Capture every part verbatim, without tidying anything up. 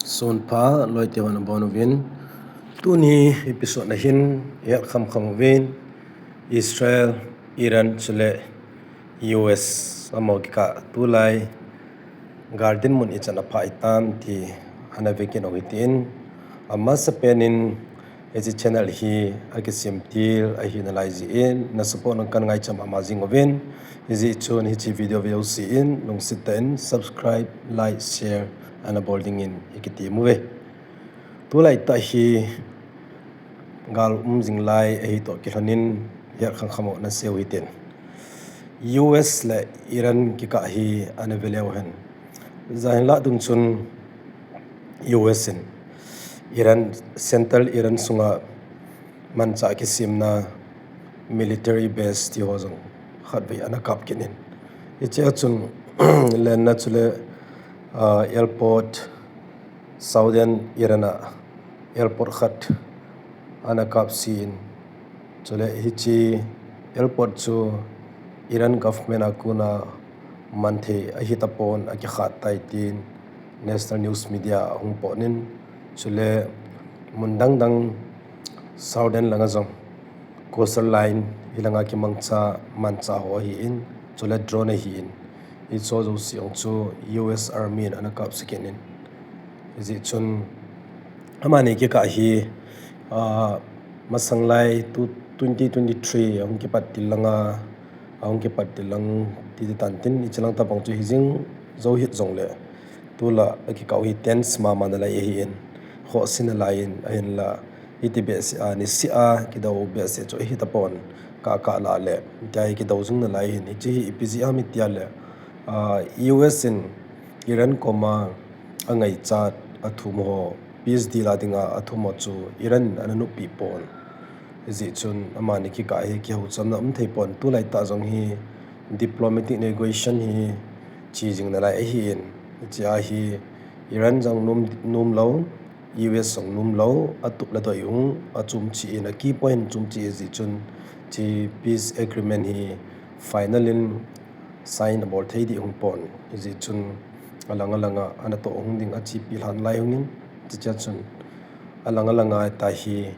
Sunpha loite hon abonuvin, tuni episode na hin ihet khamkham uvin, Israel, Iran chule U S amaho kikah tulai gal dinmun ichan aphah itam ti ana vekit u hitin, amasapen in hiche channel hi akisem til ahi nalai jeh in, na support na kangaichat mama jing uvin, hijeh chun hiche video ve jouse in lungset tah in subscribe, like, share ana bol dingin ikitem uve. Tulai tah hi gal um jing lai ahitoh kilhonin ihet khamkham u nasei u hitin, U S le Iran kikah hi ana ve leu hen, jan hinlah dungchun U S in Iran, central Iran sunga manchah kisemna military base tiho jong khatvei ana kap kit in, hichea chun lenna chule airport, southern Iran a airport khat ana kapse in, chule hiche airport chu Iran government a kona manthei ahitapon, akikhat tai tin national news media ahung potnin, chule mun dang dang southern langa jong coastal line hilanga kimangcha manchah ho ahin, chule drone ahin, hicheho jouse jong chu U S Army in ana kapse kit in, hijeh chun amani kikah hi masanglai twenty twenty-three ahung kipat til langa, ahung kipat til lang titi tantin, hiche lang tobang chu hijing jou hih jongle, tulai akikah u hi tense mama nalai ahin, khohse nalai in, ahinla hiti behseh a niseh a kidou behseh chu ahitapon, kah kah lah le tia hi kidou jing nalai ahin, hiche hi ipi jeh ham itile U S in Iran koma angaichat athum ho, peace deal a dinga athum ho chu Iran in ana noppeh pon, hijeh chun amani kikah hi kihouchamna um theipon, tulai tah jong hi diplomatic negotiation hi che jing nalai ahin, hichea hi Iran jong nom, nom lou, U S jong nom lou, atup le doi hung achom cheh in, a key point hin chom cheh jeh chun hiche peace agreement hi final in sign abol thei ding hung pon, hijeh chun alang alanga anatoh hung ding, achepi lhan lai hungin, hichea chun alang alanga tah hi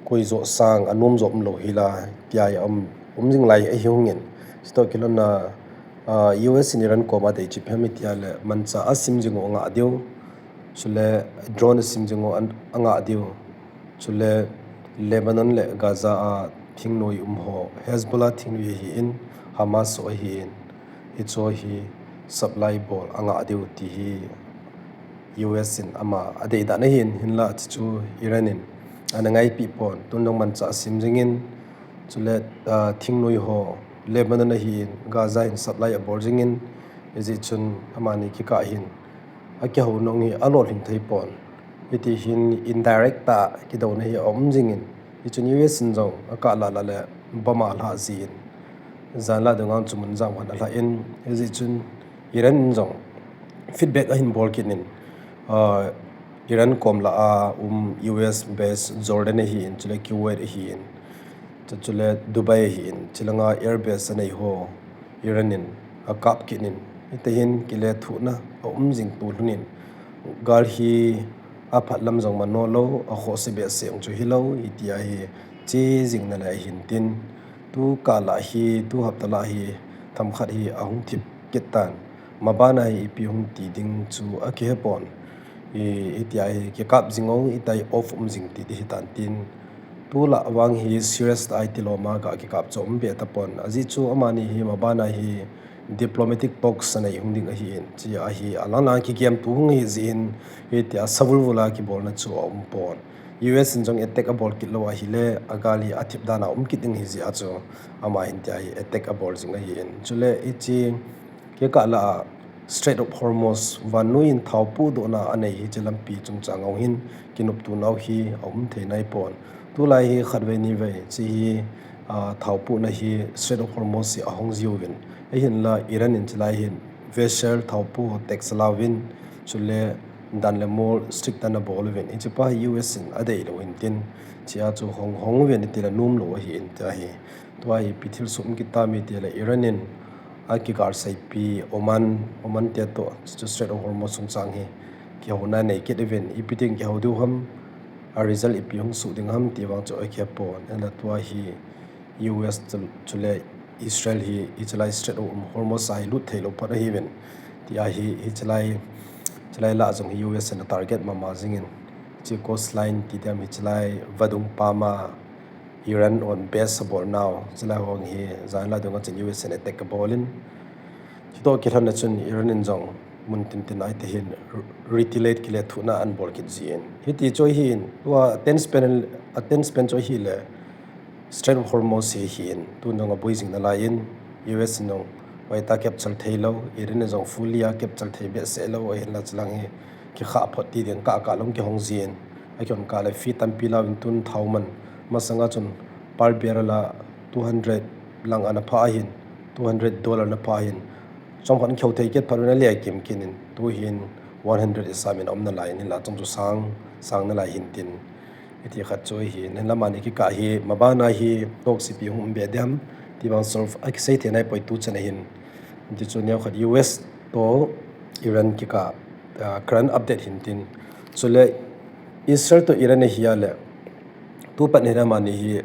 koi joh sang anom joh umlou hila tia um, um jing lai ahi hungin, chutoh kilhonna U S in Iran koma adei chu ipi ham itile manchah asem jing u angah diu, chule drone asem jing u angah diu, chule Lebanon le Gaza a thingnoi um ho, Hezbollah thingnoi ahin, Hamas ho ahin, hicheho hi supply bol angah diu ti hi U S in ama adeidan ahin, hinla hiche chu Iran in ana ngaipeh pon, tun jong manchah asem jingin, chule thingnoi ho Lebanon ahin, Gaza hin supply abol jingin, hijeh chun amani kikah hin akihou nung hi alolhing theipon, hiti hin indirect tah kidouna hi aum jingin, hichun U S in jong akah lah lah le bomb alhah jin, jan lah dunga chu mun jang khat alhah in, hijeh chun Iran in jong feedback ahin bol kit in, Iran kom lah a um U S base Jordan ahin, chule Kuwait ahin, chule Dubai ahin, chulanga air base anei ho Iran in akap kit in, hiti hin kilethuhna aum jing tulhon in, gal hi aphat lam jong mano lou, akhohse behseh jong chu hilou, hitia hi che jing nalai ahin tin, tu kah lah hi, tu hapta lah hi themkhat hi ahung thip kit tan, mabana hi ipi hung ti ding chu akihepon, hitia hi kikap jing u, hitia hi off um jing ti ding hitan tin, tulah vang hi serious tah a itilom a ga kikap chu aum be tapon, ajeh chu amani hi mabana hi diplomatic talks anei hung ding ahin, chea hi alang lang kigem tu hung ahi jeh in, hitia savulvul a kibolna chu aumpon, U S in jong attack abol kit lou ahile agal hi athip dan a um kit ding ahi jeh a chu, ama hin tia hi attack abol jing ahin, chule hiche kikah lah a Strait of Hormuz, vannoi in thao pohdohna anei hiche lampi chungchang a hin kinoptonau hi aum thei naipon, tulai hi khatvei nivei hiche hi thao pohna hi Strait of Hormuz hi ahong jiuvin, ahinla Iran in chulai hin vessel thao poh tax alauvin, chule dan le mol strict ana bol uvin, hichepa hi U S in adeilou hin tin, chea chu hong hong uvin itile nomlou ahin tia hi, tua hi ipi thilsoh um kit tam itile Iran in akigalsaipi Oman, Oman te toh chu Strait of Hormuz chungchang hi kihouna nei kit uvin, ipi ding kihou diu ham, a result ipi hung soh ding ham ti vang chu akihepon. Ahinla tua hi U S chu, chule Israel hi hichelai Strait of Hormuz a hi lut theilou phot ahiuvin. Tia hi, hichelai, hichelai lah jong hi U S in a target mama jingin. Hiche coastline ti diam hichelai vadung pama Iran hon base abol nau, hichelai ho hi jan lah dunga chun U S in attack abolin. Chutoh kilhonna chun Iran in jong mun tintin a hiti hin retaliate kilethuhna anabol kit jin. Hiti chu ahin, tua attention span, attention span chu ahile Strait of Hormuz hi ahin, tun jong aboi jing nalaiyin, U S in jong hoitah a capture theilou, Iran in jong fully a capture thei behseh lou, ahinla chulang hi kikhah phot ti ding kah kah lou kihong jin. Akihon kah le fee tampi lauvin tun thao man masanga chun per barrel a two hundred lang ana pha ahin, two hundred dollar ana pha ahin. Chomkhat kihou thei kit phat uvin ale akim kit in, tuhin one hundred isam in aum nalaiyin, hinla chomcha sang, sang nalai hintin. Hiti khat chu ahin, hinla amani kikah hi, mabana hi talks ipi hung um be diam ti vang solve akisei thei naipoi tuchan ahin. Hiti chu neokhat U S toh Iran kikah, ah, current update hintin. Chule Israel toh Iran ahile, tupan hin amani hi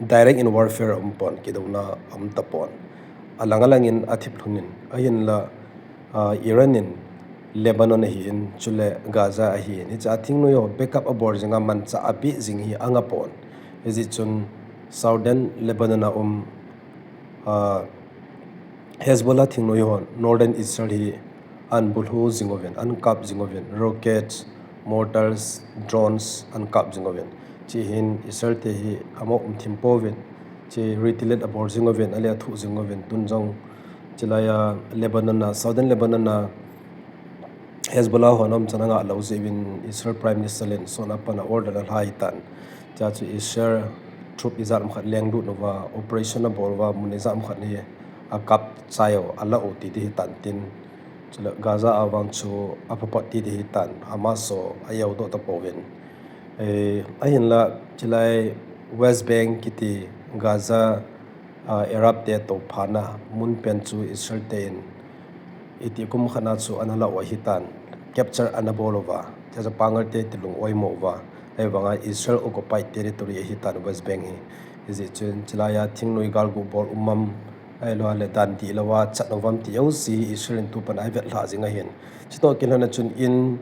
direct in warfare aumpon, kidouna aum tapon. Alang alangin athip lhungin, ahinla, ah, Iran in Lebanon ahin, chule Gaza ahin, hichea thingnoi ho backup abol jinga manchah abeh jing hi angapon. Hijeh chun Southern Lebanon a um, ah, Hezbollah thingnoi hon Northern Israel hi anabulhu jing uvin, anakap jing uvin, rockets, mortars, drones anakap jing uvin. Hiche hin Israel te hi amo um thim pouvin, hiche retaliate abol jing uvin, ale athuh jing uvin, tun jong hichelai a Lebanon a, Southern Lebanon a, Hezbollah hon aumchan angah lou jeh uvin Israel Prime Minister in asot a pat a order alha ahitan. Hichea chu Israel troop ijat ham khat lenglut uva, operation abol uva, mun ijat ham khat hi akap chai u, alah u ti ding ahitan tin. Chule Gaza a vang chu aphaphot ti ding ahitan, Hamas ho ajodoh tapouvin. Eh, ahinla hichelai West Bank kiti Gaza, ah, Arab te touphana mun pen chu Israel te in itih kum khat a chu analah u ahitan, capture anabol uva, hichea chu pangal te tilung oimo uva, ahivanga Israel occupied territory ahitan West Bank hi. Hijeh chun hichelai a thingnoi galguh bol um am, ahiloule dan dihlou a chat nom am ti jouse hi Israel in tupan a avet lhah jing ahin. Chutoh kilhonna chun in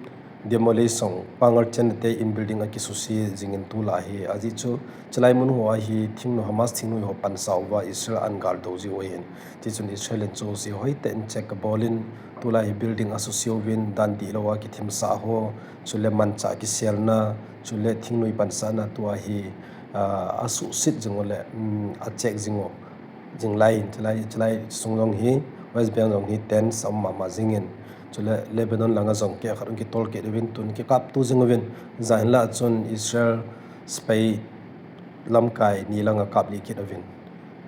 demolish jong, pangal chenna te in building akisuse jingin tulai hi, ajeh chu hichelai mun hoa hi thingnoi, Hamas thingnoi ho pansa uva Israel anagaldou jiu ahin. Tichun Israel in chu jouse hoitah in check abolin, tulai hi building asuse uvin, dan dihlou a kithemsah ho, chule manchah kiselna, chule thingnoi pansahna tua hi, ah, asuhset jing u le, um, acheck jing u jing lai in, hichelai, hichelai sung jong hi, West Bank jong hi tense aum mama jingin, chule Lebanon langa jong keh khat hung kitol kit uvin, tun kikapto jing uvin, jan hinlah chun Israel sepai lamkai ni lang akaplih kit uvin.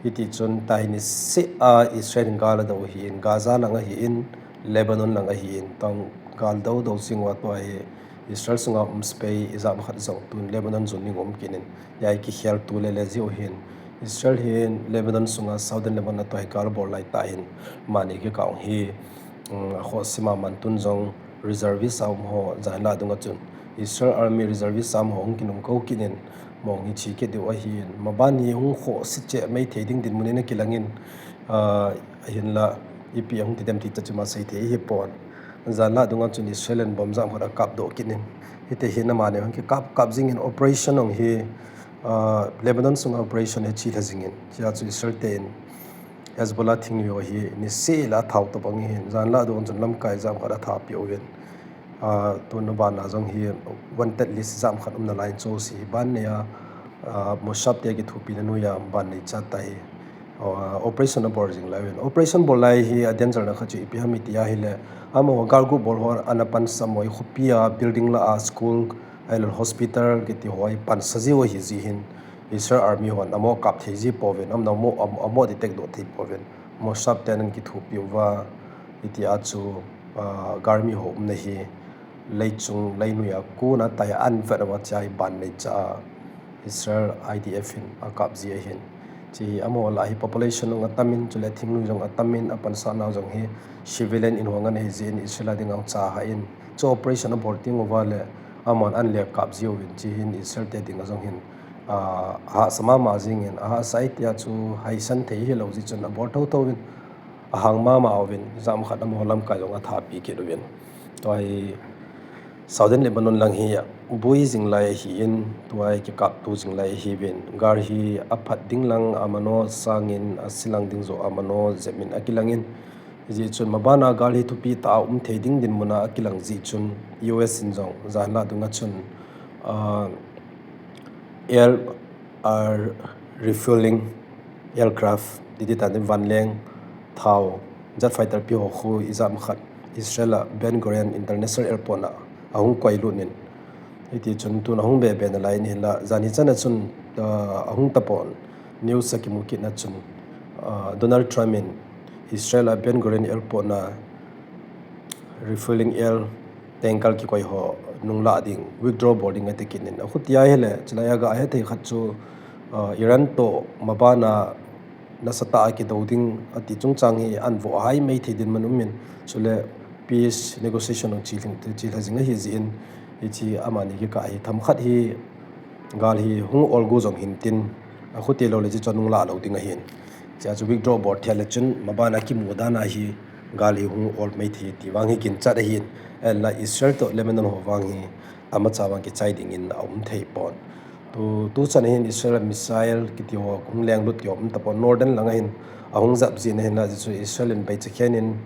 Hitichun tahi niseh a Israel in gal adou ahin, Gaza lang ahin, Lebanon lang ahin, tun gal doudou jing uva tua hi Israel sunga um sepai ijat ham khat jong tun Lebanon jun ding um kit in, hia hi kikheltu lele jiu ahin. Israel hin Lebanon sunga Southern Lebanon a tua hi gal abol laitah in, amani kikah hi, um, akhohse mama in, tun jong reservist a um ho, jan hinlah dunga chun Israel Army reservist a um ho hung kinungkou kit in, amahon hi che kit diu ahin, maban hi hung khohse cheh mai thei ding dinmun in akilangin, ah, ahinla ipi ahung ti dem ti chu ima sei thei ahipon. Jan hinlah dunga chun Israel in bomb jat ham khat akapdoh kit in, hiti hin amani hung kikap kap jingin, operation jong hi, ah, Lebanon sunga operation hi chelha jingin, hia chu Israel te in Hezbollah thingnoi ho hi niseh le athao tobang ahin, jan hinlah dunga chun lamkai jat ham khat athapeh uvin. Ah, tun abana jong hi wanted list jat ham khat um nalai in, chu jouse hi ban neiya, ah, Mossad te kithopina noiya ban neicha tahi, ah, operation abol jing lai uvin. Operation bol lai hi a danger na khat chu ipi ham iti ahile, amaho galguh bol ho ana pansa, amaho hi khopi a building lah a school, ahiloule hospital kiti ho hi pansa jiu ahi jeh hin, Israel Army hon amaho kap thei ji pouvin, amaho, amaho detect doh thei pouvin. Mossad ten ana kithopi uva, hitia chu, ah, galmi ho umna hi leichung leinoi a kona tahi ahin vet uva, hichea hi ban neicha a Israel I D F in akap ji ahin. Hiche hi amaho lah a hi population jong atamin, chule thingnoi jong atamin, apansa nau jong hi civilian in ho ngen ahi jeh in Israel a dinga cha hah in, Chu operation abol teng uva le, aman an le kap jiuvin, chuhin Israel te dinga jong hin, ah, ahahsa mama jingin, ahahsa itia chu haisan thei hilou jeh chun abol thotho uvin, ahang mama uvin, jam khat amaho lamkai jong athapi kit uvin. Tua hi Southern Lebanon lang hi bui jing lai ahin, tua hi kikapto jing lai ahiuvin. Gal hi aphat ding lang amano sangin, asilang ding joh amano jepin akilangin. Hijeh chun mabana gal hi thupi tah a um thei ding dinmuna akilang jeh chun U S in jong jan lah dunga chun, ah, air, ah, refueling aircraft, titi tan vanleng thao, jet fighter pi ho khu ijat khat Israel a Ben Gurion International Airport na ahung koilut in. Hiti chun tun ahung bebe nalai in hinla, jan hichan a chun, ah, ahung tapon news akimu kit na chun, ah, Donald Trump in Israel a Ben Gurion Airport na refueling air tanker kikoi ho nunglah ding, withdraw bol ding ati kit in. Akhutia hile, chulai a ga hethei khat chu, ah, Iran toh mabana nasatah a kidou ding ati chungchang hi anvoh hai mai thei dinmun umin, chule peace negotiation hung chi lhing, chi lha jing ahi jeh in, hiche amani kikah hi themkhat hi gal hi hung olgu jong hintin, akhuti lou le hiche chu nunglah lou ding ahin. Chea chu withdraw bol thei le chun mabana kimu dan a hi gal hi hung ol mai thei ti vang hi ginchat ahin. Ahinla Israel toh Lebanon ho vang hi amacha vang kichai dingin aum thei pon. Tu, tuchan hin Israel missile kiti ho hung lenglut ti ho um tapon, Northern lang a hin ahung jap jin ahinla, hichu Israel in beichakhen in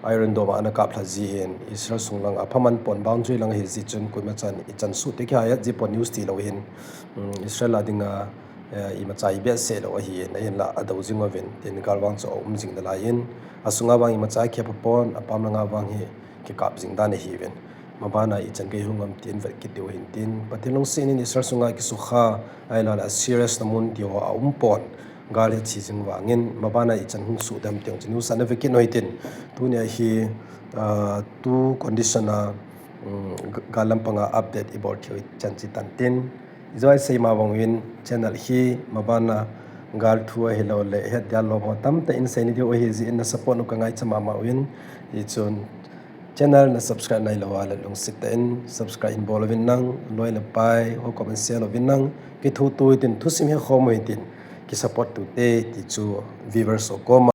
Iron Dome a ana kaplha jin, Israel sung lang a phaman pon, boundary lang ahi jeh chun koima chan ichan suh te kihai jipon news tilou hin, um, Israel a dinga, eh, imacha ibehseh lou ahin, ahinla adou jing uvin, tin gal vang chu aum jing nalai in, asunga vang imacha kihe pha pon, apam langa vang hi kikap jing dan ahiuvin. Mabana ichan gei hung am tin vet kit diu hintin, Pathen lungset in Israel sunga kisukha, ahinla serious na mun ti ho aum pon, gal hi chi jing vangin, mabana ichan hung suh dem ti jong chu news a ana ve kit u hitin. Tunia hi, ah, tu condition a, um, gal lampanga update ibol thei u chan chu hitan tin. Ijoi seima vang uvin channel hi mabana gal thu ahilou le het dia lom ho tamtah in seina diu ahi jeh in na support u kangaicha mama uvin. Hichun channel na subscribe nailou a le lungset tah in subscribe hin bol uvin lang, loi le pai ho comment share uvin lang, kithutu hitin, thusim hekhom u hitin, kisupport tute ti chu viewers ho koma